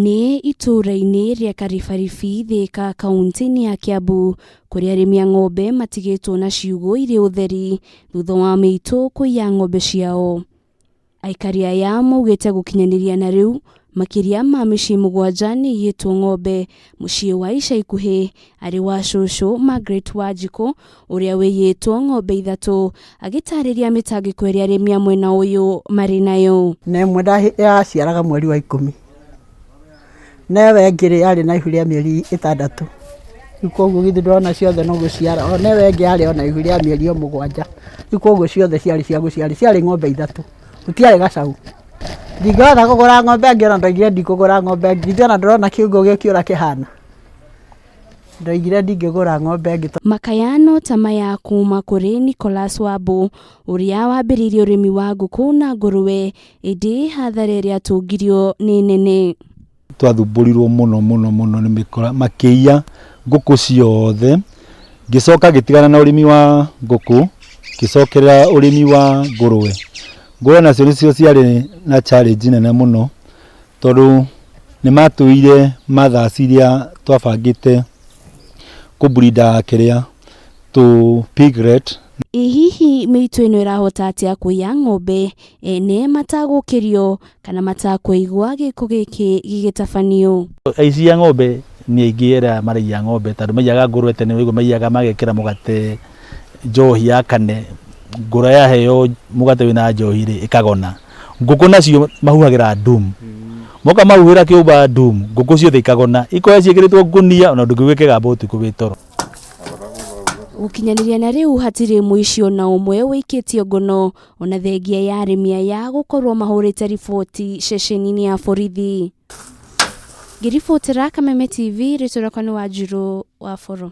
Nĩ itũũra-inĩ rĩa Karibaribi, Thĩka, kauntĩ-inĩ ya Kiambu, kũrĩa arĩmi a ng'ombe matigĩtwo na ciugũ irĩ ũtheri thutha wa mĩitũ kũiya ng'ombe ciao. Aikari aya maugĩte gũkinyanĩria na rĩu, makĩria ma mĩciĩ mũgwanja nĩ ĩiyĩtwo ng'ombe mũciĩ wa ica ikuhĩ arĩ wa cũcũ Margaret Wanjikũ ũrĩa wĩiyĩtwo ng'ombe ithatũ, agĩtarĩria mĩtangĩko ĩrĩa arĩmi a mwena ũyũ marĩ nayo. Na ĩmwe yaciaraga mweri wa ikũmi, na ĩyo ĩngĩ rĩ, yarĩ na ihu rĩa mĩeri ĩtandatũ. Rĩu koguo githĩ ndũrona ciothe no gũciara, ona ĩyo ĩngĩ yarĩ o na ihu rĩa mĩeri o mũgwanja. Rĩu koguo ciothe ciarĩ cia gũciara, ciarĩ ng'ombe ithatũ, gũtiarĩ gacaũ. Ndingĩhota kũgũra ng'ombe ĩngĩ ona ndoigire ndikũgũra ng'ombe ĩngĩ, githĩ ona ndũrona kiugũ gĩkĩ ũrĩa kĩhana. Ndoigire ndingĩgũra ng'ombe ĩngĩ. Makayano ta maya kuma kũrĩ Nicholas Wambũ ũrĩa wambĩrĩirie ũrĩmi wa ngũkũ na ngũrũwe ĩndĩ hathara ĩrĩa atũngirio nĩ nene. Twathumbũrirwo mũno mũno mũno nĩ mĩkora makĩiya ngũkũ ciothe, ngĩcoka ngĩtigana na ũrĩmi wa ngũkũ, ngĩcokerera ũrĩmi wa ngũrũwe. Ngũrũwe nacio nĩcio ciarĩ na challenge nene mũno tondũ nĩ matũire mothers iria twabangĩte kũ breed kĩrĩa tũ piglet. Ĩ hihi mĩitũ ĩno ĩrahota atĩa kũiya ng'ombe ene matagũkĩrio kana matakũigua gĩko gĩkĩ gĩgĩtabanio? Aici a ng'ombe nĩ aingĩ arĩa maraiya ng'ombe tondũ maiyaga ngũrwe tene ũraigua maiyaga magekĩra mũgate njohi ya kane, ngũrwe yaheo mũgate wĩna njohi rĩ ĩkagona. Ngũkũ nacio mahuhagĩra ndumu, moka mahuhĩra kĩũmba ndumu, ngũkũ ciothe ikagona, ikoya ciĩkĩrĩtwo ngũnia ona ndũngĩigua ikĩgamba ũtukũ wĩ toro. Gũkinyanĩria na rĩu hatirĩ mũici ona ũmwe ũikĩtio ngono ona thengia ya arĩmi aya gũkorwo mahũrĩte riboti ceceni-inĩ ya borithi. Ngĩribotera Kameme TV, rĩtwa rĩakwa nĩ Wanjirũ wa Boro.